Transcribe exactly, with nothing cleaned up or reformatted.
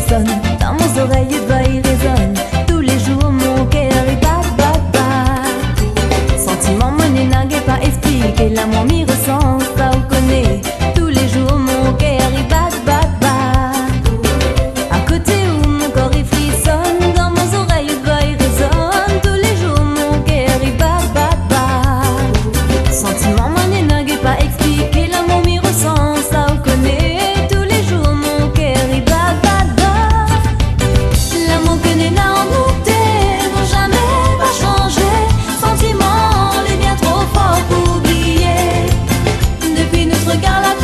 Sonn dan mon zorèy, i va, i rézone. Tou lé zour mon kèr i bat, bat, bat. Santiman moin néna, gingn pa èksplik. Lamour mi rosan, sa ou koné. Tou lé zour mon kèr i bat, bat, bat. A koté ou mon kor i frissone, dan mon zorèy i va, i rézone. Tou lé zour mon kèr i bat, bat, bat. Santiman moin néna, gingn pa èksplik. Lamour mi rosan, sa ou koné. Tou lé zour mon kèr i bat, bat, bat. Lamour ke néna an nou dé, non, zamé pa shanzé. Santiman lé bien tro for pou oublié. Dopi nout rogard la